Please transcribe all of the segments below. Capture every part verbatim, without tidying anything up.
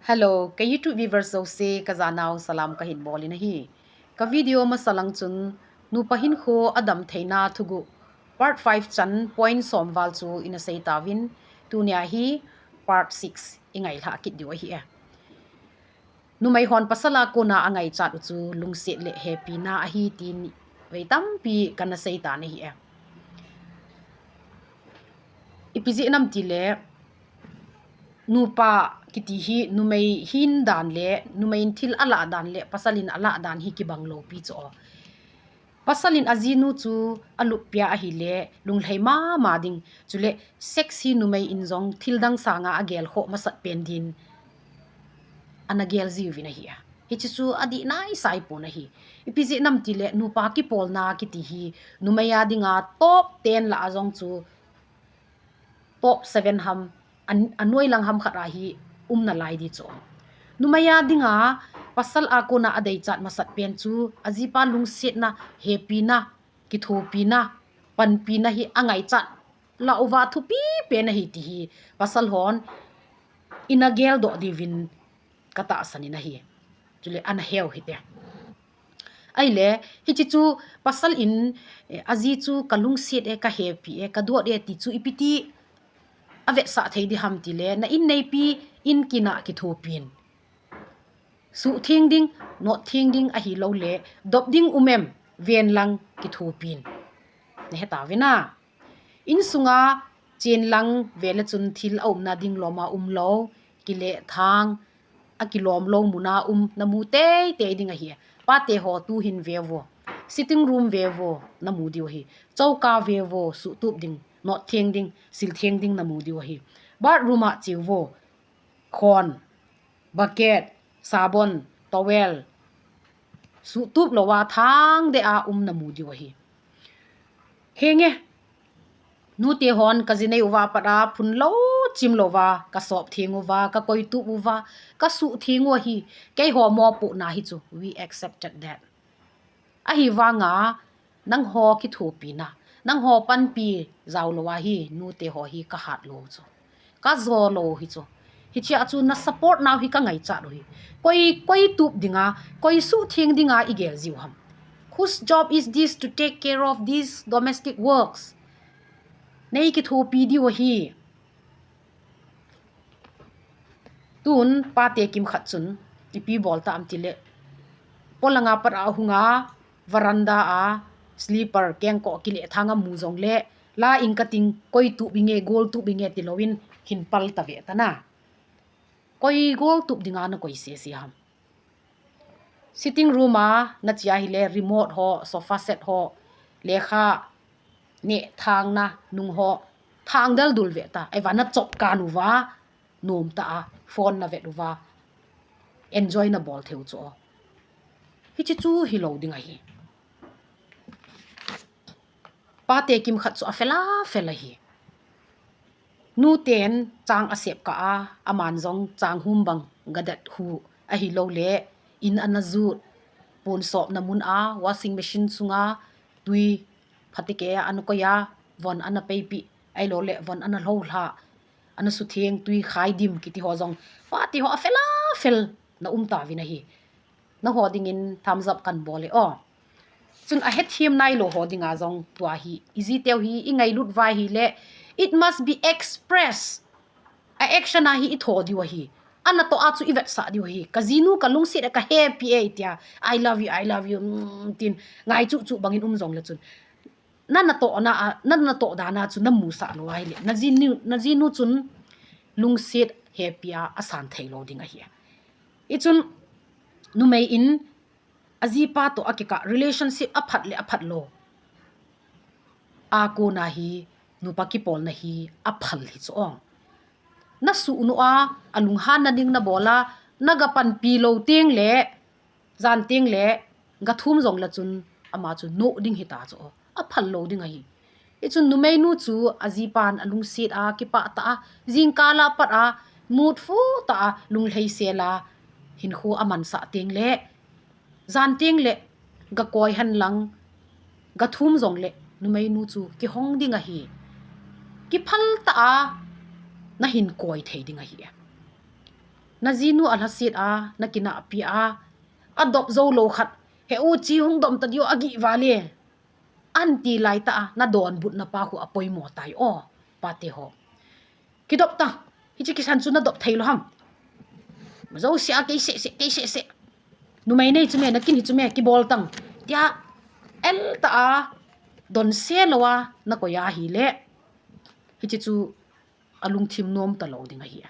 Hello, ka YouTube viewers jouse ka janau salam kahin bol in ahi. Ka video masa lang chun nupa hinkho adam theina thuguh part five chan point som val chu ina sei tauvin, tunia hi part six i ngailha kit diu ahi e. Numei hon pasal a kona angaichat u chu lungset le hepina ahi tin vei tampi kana sei tan ahi e. Ipi jeh ham itile nupa kiti hi numei hin dan le numei in thil alah dan le pasal in alah dan hi kibang lou pi chu. Pasal in ajinu chu alup pia ahile lunglhai mama ding. Chule sex hi numei in jong thil dang sanga agel khoh masat pen din ana gel jiuvin ahi a. Hiche chu adih nai sai pon ahi. Ipi jeh ham itile nupa kipolna kiti hi numei a dinga top ten lah a jong chu top seven ham, an, anoi lang ham khat a hi um nalai di chu. Numei a dinga pasal a kona adeichat masat pen chu ajipa lungsetna, hepina, kithopina, panpina hi angaichat lah uva thupi pen ahi ti hi pasal hon ina geldoh diuvin ka tahsan in ahi. Chule ana heu hite. Ahile hiche chu pasal in, eh, aji chu ka lungset e, ka hepi e, ka dot e ti chu ipi ti avetsah thei di ham itile, na inneipi in kina kithopin. Suhtheng ding, nottheng ding ahilou le dop ding um em, ven lang kithopin. Na he tauvin a. Insunga chen lang vele chun thil aumna ding loma umlou, kile thang, akilom lou muna um namu teitei ding ahi. Pate ho tu hin ve vo. Sitting room ve vo namu diu ahi. Chouka ve vo, suhtup ding, nottheng ding, siltheng ding namu diu ahi. Bathroom a che uvo. Khon, bucket, sabon, towel, suhtup louva thang deh a um namu diu ahi. Henge, nute hon ka jinei uva pat a phun lou chim louva ka sop theng uva, ka koitup uva, ka suhtheng u ahi. Keiho mopohna hi chu, we accepted that. Ahivanga nangho kithopina, nangho panpi jaolou a hi nute ho hi ka hat lou chu, ka jo lou hi chu. Hichea chu na support nau hi ka ngaichat u ahi. Koi, koi tup dinga, koi suhtheng dinga i gel jiu ham? Whose job is this to take care of these domestic works? Nei kithopi diu ahi. Tun pate kimkhat chun ipi bol ta ham itile, polanga pat a hunga veranda a slipper kengkoh kile thang amu jongle, la in kating, koi tup inge, gol tup inge tilouvin hin pal ta ve ta na. Koi gol tup dinga na koi sese ham? Sitting room a na che ahile remote ho, sofa set ho, lekha neh thangna nung ho thang del dul ve ta. Ahivang na chop kan uva, nom ta a phone na vet uva, enjoy na bol thei u chu. Hiche chu hilou ding ahi. Pate kimkhat chu afel afel ahi. Nuten chang asep kah a, aman jong chang hum bang gadat hu ahilou le, in ana jut, pon sopna mun a, washing machine sunga tui phatecha ana koi a, von ana peipi, ahilou le von ana lhoulha, ana sutheng, tui khai dim kiti ho jong, pate ho afel afel na um tauvin ahi. Naho dingin thumbs up kan bol e o. Chun ahethem nailou ho dinga jong tua hi, i jiteu hi i ngailut uva ahile, it must be expressed. A action a hi i tho diu ahi. Ana toh a chu i vetsah diu ahi. Ka jinu ka lungset e, ka hepi e tia, I love you, I love you, mm, tin ngai chuh chuh bangin um jongle chun, na natoh na a, na natoh dan a chu na musah lou ahile, na jinu, na jinu chun lungset hepi a asan thei lou ding ahi. Hichun numei in ajipa toh akikah relationship aphat le aphat lou a kona hi nupa kipolna hi aphal hi chu ong. Na suhnoh a, alunghanna ding na bol a, na ga panpi lou teng le, jan teng le, ga thum jongle chun ama chu noh ding hita chu, aphal lou ding ahi. Hichun numeinu chu ajipan alungset a, kipah tah a, jingkal a pat a, mutfu tah a, lunglhai sel a hinkho amansah teng le, jan teng le, ga koi hen lang, ga thum jongle, numeinu chu kihong ding ahi. Kiphal tah a na hin koi thei ding ahi. Najinu alhasit a, nakinahpi a, adop jou lou khat, he u chi hung dom ta diu agi vale, anti laitah a nadonbutna pa khu apoimo tai o, pate ho. Kidop ta, hiche kisan chu nadop thei lou ham. Jouse a kei seh seh, kei seh seh. Numei nei chu me, nakin hi chu me, kibol tang, tia el tah a, donse lou a nakoi ahile, hiche chu alungthim nom talou ding ahi.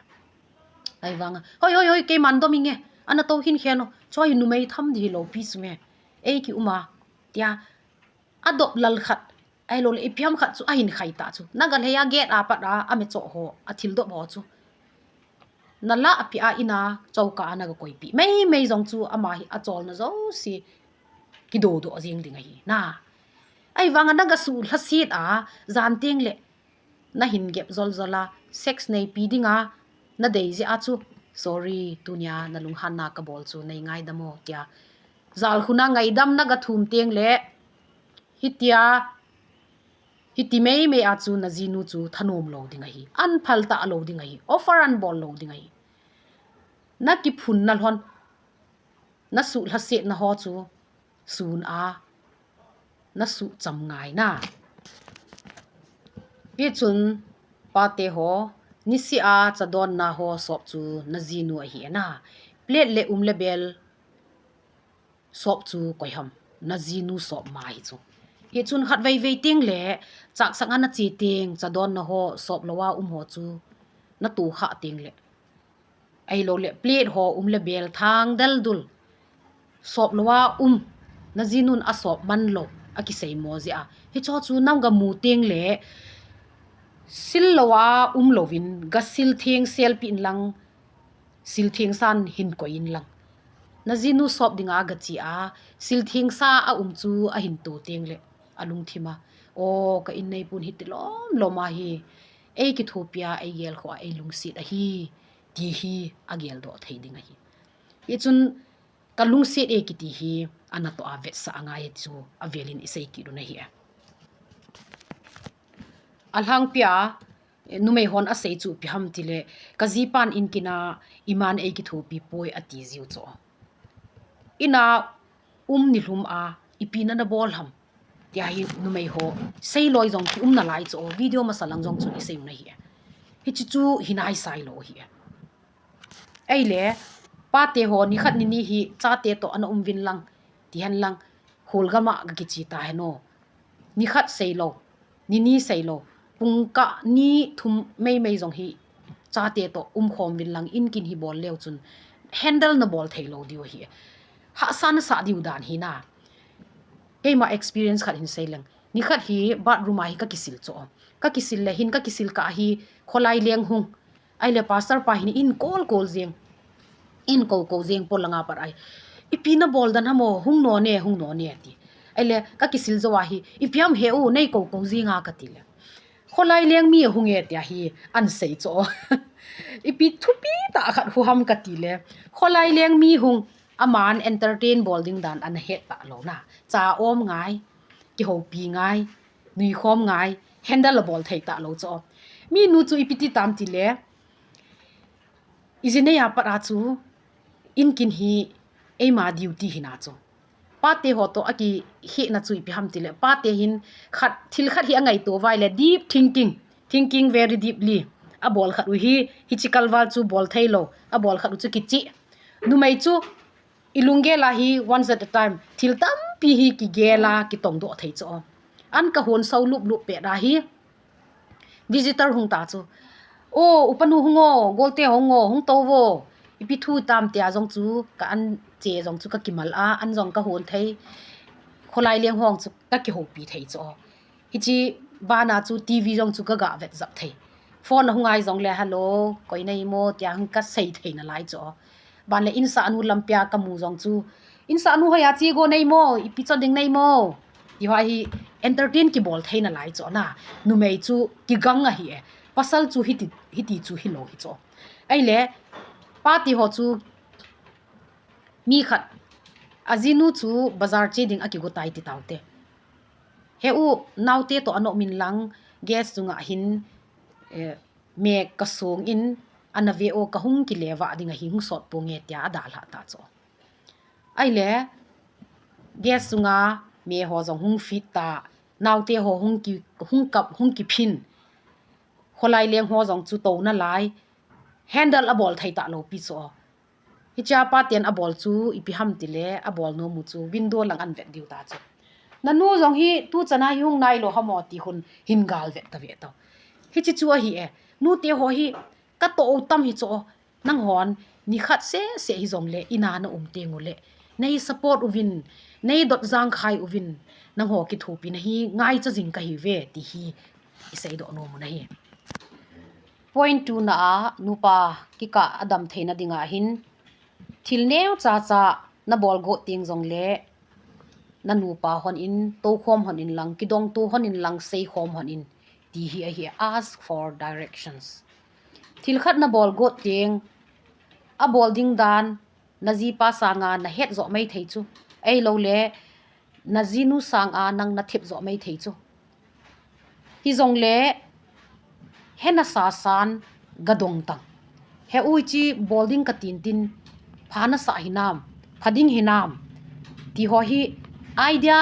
Ahivanga, hoi, hoi, hoi, keiman dom inge, ana tou hin khen o, choi numei tham di hilou pi chu me, ei kium a, tia adop lal khat, ahilouleh ipi ham khat chu ahin khai ta chu, naga lhei a gate a pat a, ame choh ho, athil dop ho chu, nalah pi a, ina chouka a naga koipi meimei jong chu, ama hi acholna jouse kidodoh jeng ding ahi na. Ahivanga naga suh lhasit a, jan teng le nahin gep jol jol a, sex neipi dinga nadei jeh a chu, sorry, tunia nalunghanna kabol chu, nei ngaidam o, tia jal khuna ngaidam naga thum teng le, hitia, hiti meimei a chu najinu chu thanom lou ding ahi, an phal talou ding ahi, offer an bol lou ding ahi. Nakiphunna lhon, nasuh lhasetna ho chu sun a nasuh cham ngai na. Hichun pate ho, niseh a chadonna ho sop chu najinu ahi na. Plate le um le bel sop chu koi ham, najinu sop ma hi chu. Hichun khatvei vei teng le, chaksang a nache teng, chadonna ho sop lou a um ho chu natoh kha teng le, ahilouleh plate ho um le bel thang del dul sop lou a um, najinun asop man lou akiseimo jeh a, hicho chu naga mu teng le, sil lou a um louvin, gasil theng selpeh in lang, sil thengsan hin koi in lang. Najinu sop dinga gache a, sil thengsa aum chu ahin toh teng le, alungthim a, o, ka inneipun hiti lom lom ahi, ei kithopi a, ei gelkhoh a, ei lungset ahi, ti hi ageldoh thei ding ahi. Hichun kalungset e kiti hi, anatoh a vetsah angai chu, avelin isei kit u ahi. Alhangpi a, numei hon asei chu ipi ham tile, kajipan inkin a iman ei kithopi poi ati jiu chu. Ina um nilhum a, ipi nana bol ham, tia hi numei ho seiloi jong kium nalai chu, video masa lang jong chun isei u ahi. Hiche chu hinaisai lou ahi. Ahile, pate ho nikhat nini hi chate toh ana um vin lang, ti hen lang, hol gam a gakiche ta hen o. Nikhat seilou, nini seilou, pungkah ni thum meimei jong hi chate toh umkhom vin lang, inkin hi bol leu chun handle nabol thei lou diu ahi. Hahsa nasah diu dan hi na. Keima experience khat hin sei leng. Nikhat hi bathroom a hi kakisil chu. Kakisil le hin kakisil kah a hi kholai leng hung. Ahile pastor pa hin in kol kol jeng. In kou kou jeng pol langa pat ahi. Ipi nabol dan ham o, hung non e, hung non e ti. Ahile kakisil jou a hi, ipi ham he u, nei kou kou jeng a kati le, kholai leng mi ahung e tia hi ahin sei chu. Ipi thupi tah khat hu ham kati le, kholai leng mi hung, aman entertain bol ding dan ana het talou na. Cha om ngai, kihoupi ngai, nuikhom ngai, handle abol thei talou chu. Minu chu ipi ti tam tile, ijinei a pat a chu, inkin hi eima duty hi na chu. Pate ho toh akikhehna chu ipi ham tile, pate hin khat, thil khat hi angaito uva ahile, deep thinking, thinking very deeply. Abol khat u hi, hiche kalval chu bol thei lou, abol khat u chu kicheh. Numei chu, ilunggel a hi once at a time, thil tampi hi kigel a kitongdoh thei chu. An kahon sao lup lup pet a hi, visitor hung ta chu, o, upanu hung o, golte hung o, hung tou vo, ipi thu tam tia jong chu ka an che jong chu kakimal a, an jong kahon thei, kholai leng hung chu kakihoupi thei chu. Hiche bana chu TV jong chu kaga vet jap thei. Phone ahung ngai jongle, hello, koi nahim o, tia hung kasei thei nalai chu. Ban le insahnu lampia kamu jong chu, insahnu hoiya che go nahim o, ipi cho ding nahim o, ti ho hi entertain kibol thei nalai chu na. Numei chu kigang ahi e. Pasal chu hiti, hiti chu hilou hi chu. Ahile, pate ho chu, mi khat, ajinu chu bazar che ding akigo tai ti taute. He u, naote toh ana um in lang, gas chunga hin, eh, mek kasong in, ana ve o, ka hung kile vah ding ahi, hung sot ponge tia adalhah ta chu. Ahile, gas sunga me ho jong hung fit ta, naote ho hung ki, hung kap, hung kiphin. Kholai leng ho jong chu touna lai, handle abol thei talou pi chu. Hichea paten abol chu ipi ham tile, abol nom u chu window lang ahin vet diu ta chu. Nanu jong hi tuchan a hi hung nailou ham o ti hung hin gal vet ta ve tau. Hiche chu ahi e. Nute ho hi katoh u tam hi chu. Nanghon nikhat sese hijongle ina na um teng ule, nei support uvin, nei dot jangkhai uvin, nangho kithopina hi ngaicha jing kahiuve ti hi iseidoh nom u ahi. Point two na a nupa kikah adam theina dinga hin, thil neocha cha nabol got teng jongle, nanupa hon in, toukhom hon in lang, kidongto hon in lang, seikhom hon in, ti hi ahi, ask for directions. Thil khat nabol got teng, abol ding dan, najipa sanga nahet joh mai thei chu. Ahiloule, najinu sanga nang nathep joh mai thei chu. Hijongle, hena sasan gadong tang. He u, hiche bol ding katin tin, pha nasah hinam, pha ding hinam, ti ho hi idea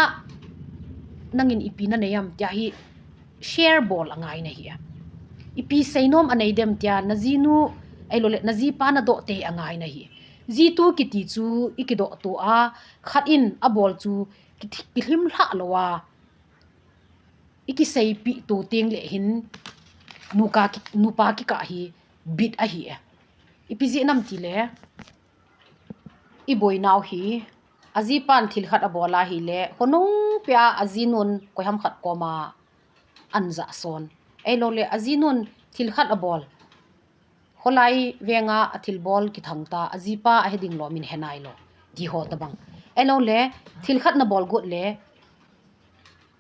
nangin ipi nanei am tia hi share bol angai nahi a. Ipi seinom anei dem tia, najinu, ahiloule, najipa nadoh tei angai nahi. Jitu kiti chu ikidoh to a, khat in abol chu kithi-, kilhim lhah lou a, ikiseipeh to teng le hin, nuka ki-, nupa kikah hi bit ahi e. Ipi jeh ham tile, iboinau hi, ajipan thil khat abol ahile, khonung pia ajinun koiham khat koma anjah son. Ahiloule, ajinun thil khat abol, kholai venga athilbol kithang ta, ajipa ahe ding lom in he nailou, ti ho tabang. Ahiloule, thil khat nabol got le,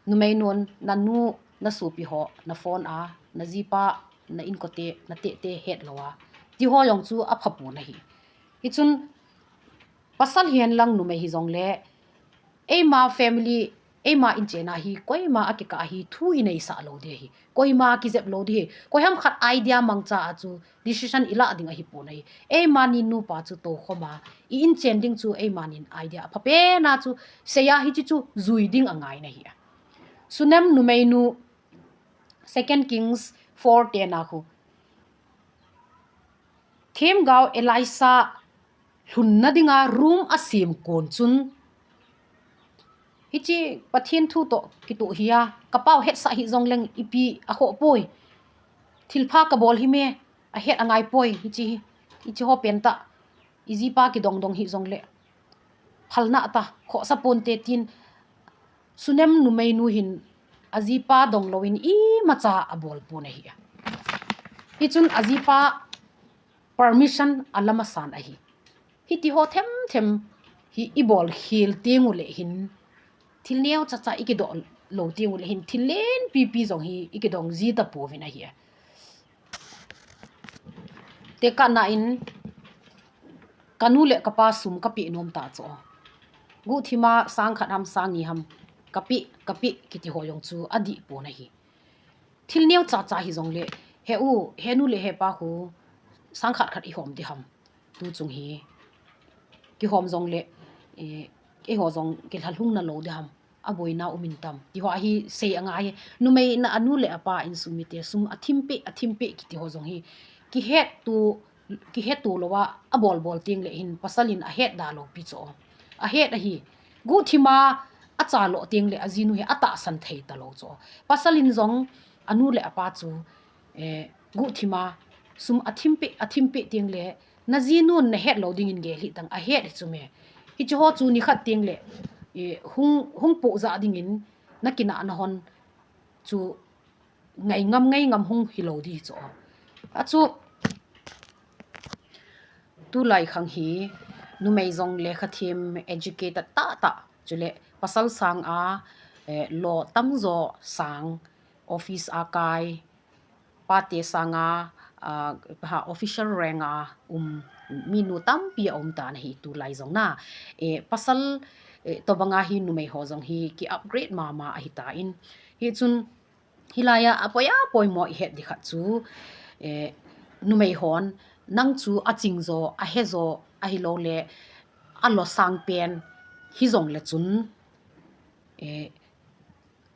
numeinun, nanu, nasopi ho, naphone a, najipa, na inkote, natehte hetlou a, ti ho jong chu apha pon ahi. Hichun, pasal hihen lang numei hijongle, eima family, eima inchen a hi, koima akikah hi, thu ineisah lou ding ahi. Koima kijep lou ding ahi. Koiham khat idea mangcha a chu, decision ilah ding ahipon ahi. Eima ni nupa chu toukhom a, i inchen ding chu eima nin idea aphapen a chu, seiya hiche chu jui ding angai nahi a. Sunem numeinu, Second Kings four ten a khu, themgao Elisha lhunna dinga room asem kon chun, hiche Pathen thu toh kitoh hi a, kapau hetsah hijongleng ipi akhoh poi. Thilpha kabol hi me, ahet angai poi, hiche hi, hiche ho pentah, ijipa kidongdong hijongle, phalna tah, khohsa ponte tin, Sunem numeinu hin, ajipa donglouvin imacha abol pon ahi a. Hichun ajipa permission ala masan ahi. Hitiho themthem hi ibol khel teng ule hin, thil neocha cha ikidoh lou teng ule hin, thil lenpipi jong hi ikidong ji tapouvin ahi a. Tekahna in, kanu le kapa sum kapeh nom ta chu, guhthima sang khat ham sang ni ham kapeh, kapeh kiti ho jong chu adih pon ahi. Thil neocha cha hijongle, he u, henu le hepa khu, sang khat khat ihom ding ham, tuchung hi kihom jongle, eiho jong kilhalhung nalou ding ham, aboina um in tam, ti ho ahi sei angai. Numeina anu le apa insung mite sum athimpeh, athimpeh kiti ho jong hi, kihetto, kihetto louva abolbol teng le hin, pasal in ahetda lou pi chu, ahet ahi. Guhthima achalo teng le ajinu hi atahsan thei talou chu, pasal in jong anu le apa chu, guhthima sum athimpeh, athimpeh teng le, najinun nahet lou dingin gel hitang, ahet hi chu me. Hiche ho chu nikhat teng le, hung, hung pohjah dingin nakinahna hon chu ngaingam, ngaingam hung hilou ding chu. Achu, tulai khang hi, numei jong lekhathem, educated tahtah, chule pasal sanga, law tamjo sang, office a kai, pate sanga, official rank a um, minu tampi aum tan ahi tulai jong na. Pasal tobanga hi numei ho jong hi ki upgrade mama ahitan. Hichun hilaiya apoi apoimo ihet ding khat chu, numei hon nang chu aching jo, ahe jo, ahilou le alosang pen hijong le chun, eh,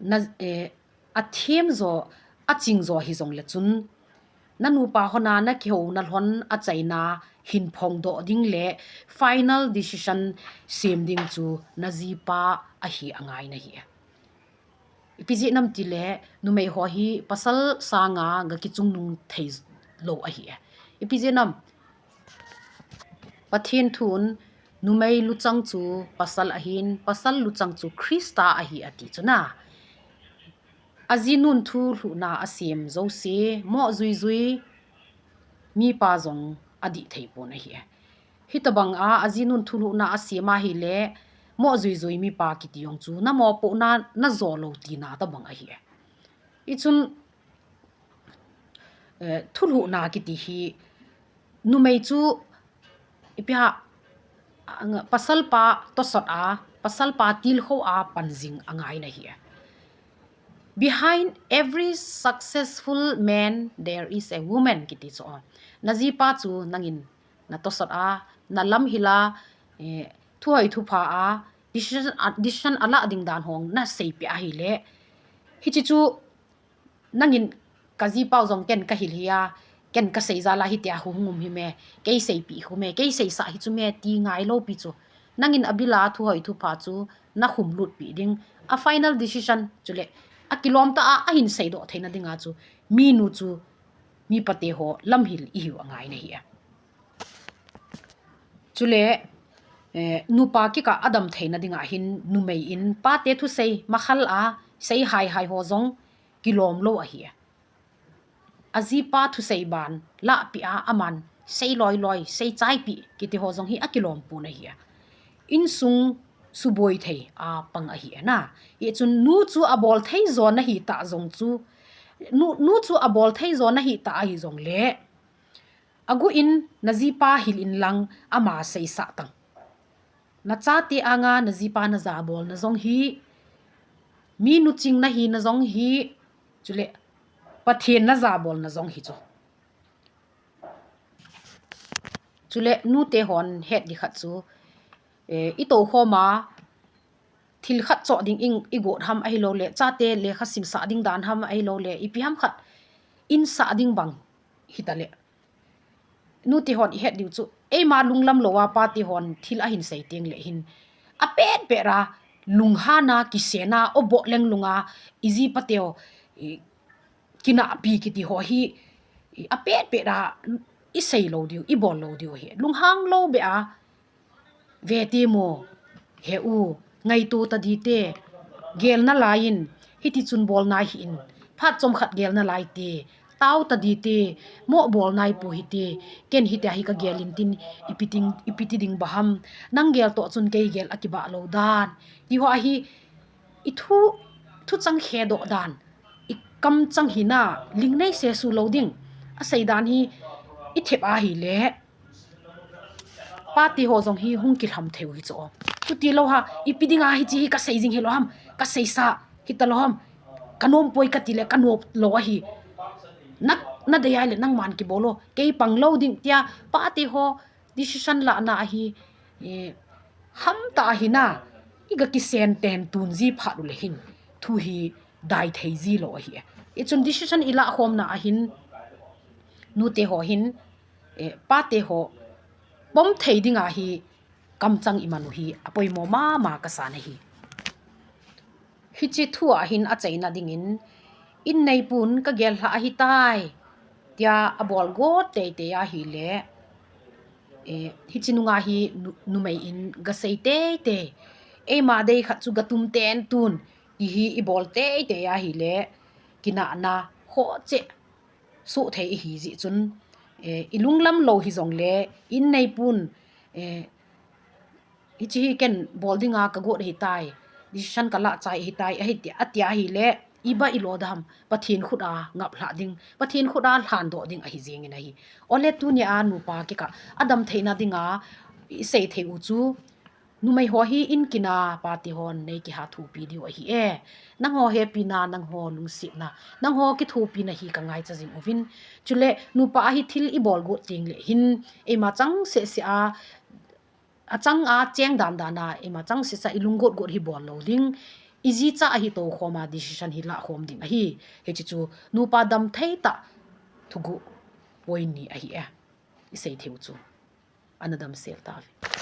na, eh, athem jo, aching jo hijong le chun, nanupa hon a nakihou nalhon achaina hin phongdoh ding le final decision sem ding chu najipa ahi angai nahi. Ipi jeh ham itile, numei ho hi pasal sanga ga kichungnung thei lou ahi. Ipi jeh ham, Pathen thun, numei luchang chu pasal ahin, pasal luchang chu Christa ahi ati chu na. Ajinun thulhuhna asem jouse, mo juijui mipa jong adih thei pon ahi. Hitabang a, ajinun thulhuhna asem ahile, mo juijui mipa kiti jong chu, namopohna, najo lou tina tabang ahi. Hichun, eh, thulhuhna kiti hi, numei chu, ipi ham, anga, pasal pa tosot a, pasal pa tilkhou a panjing angai nahi. Behind every successful man, there is a woman, kiti chu. Najipa chu nangin natosot a, nalamhil a, eh, thuhoi thupha a, decision, decision alah ding dan hong naseipeh ahile, hiche chu nangin kajipa u jong ken kahil hih a, ken kasei jal a hitia hung um hi me, kei seipeh khu me, kei seisah hi chu me, ti ngailou pi chu. Nangin abil a thuhoi thupha chu nakhum lutpeh ding. A final decision chule, akilom tah a, ahin seidoh theina dinga chu, minu chu, mipate ho lamhil ihiu angai nahi. Chule, eh, nupa kikah a adam theina dinga hin numei in pate thusei makhal a, sei haihai ho jong kilom lou ahi. Ajipa thusei ban lahpeh a, aman sei loiloi, sei chaipeh kiti ho jong hi akilom pon ahi. Insung suboi thei a pang ahi na. Hichun nu chu abol thei jo nahi tah jong chu, nu, nu chu abol thei jo nahi tah ahi jong le, agu in najipa hil in lang ama seisah tan. Nachate anga najipa najabolna jong hi, minu ching nahina jong hi, chule Pathen najabolna jong hi chu. Chule nute hon het ding khat chu, eh, itoukhom a, thil khat choh ding in igot ham ahilou le, chate lekha simsah ding dan ham ahilou le, ipi ham khat insah ding bang hita le, nute hon ihet diu chu, eima lunglam lou a pate hon thil ahin sei teng le hin, apet pet a, lunghan a, kisen a, oboh leng lung a, iji pateu, i, kinahpi kiti ho hi, i, apet pet a, isei lou diu, ibol lou diu hi. Lunghang lou beh a, vete mo, he u, ngaito ta dite, gel nalai in, hiti chun bol nai hih in, phat chomkhat gel nalai te, tao ta dite, mo bol nai pu hite, ken hitia hi kagel in tin, ipi ting, ipi ti ding ba ham, nang gel toh chun kei gel akibah lou dan. Ti ho ahi, i thu, thuchang khedoh dan, i kamchang hina, ling nei sesu lou ding, asei dan hi, ithep ahile, pate ho jong hi hung kilham thei u hi chu. Chuti lou ha, ipi dinga hiche hi kasei jing hilou ham, kaseisah hita lou ham, kanom poi kati le, kanom lou ahi. Na, nadei ahile nangman kibol o, kei pang lou ding tia, pate ho decision lahna ahi, eh, hamtah ahi na, iga kisen ten tun ji phat u le hin, thu hi dai thei ji lou ahi. Hichun decision ilah khomna ahin, nute ho hin, eh, pate ho pom thei dinga hi kamchang iman u hi apoimo mama kasa nahi. Hiche thu a hin achaina dingin, in neipun kagel lhah ahitai, tia abol got teitei ahile, eh, hiche nunga hi nu-, numei in gasei teitei, eima dei khat chu gatum ten tun, ti hi ibol teitei ahile, kinahna khoh cheh soh thei ihi jeh chun, eh, ilunglam lou hijongle, in neipun, eh, hiche hi ken bol dinga kagot ahitai, decision kalah chai ahitai, ahi ti, atia ahile, iba ilo dam, Pathen khut a ngap lhah ding, Pathen khut a lhandoh ding ahi jengin ahi. Ole tunia nupa kikah adam theina dinga isei thei u chu, Numei ho hi in kina pate hon nei kiha thopi diu ahi e. Nangho hepina, nangho lungsetna, nangho kithopina hi ka ngaicha jing uvin. Chule nupa a hi thil i bol got teng le hin, eima chang seh seh a, a chang a cheng dan dan a, eima chang seh seh a i lung got got hi bol lou ding. I jicha a hi tou khom a decision hi la khom ding ahi. Hiche chu nupa dam thei tah thuguh point ni ahi e. I sei thei u chu. Ana damsel ta ve.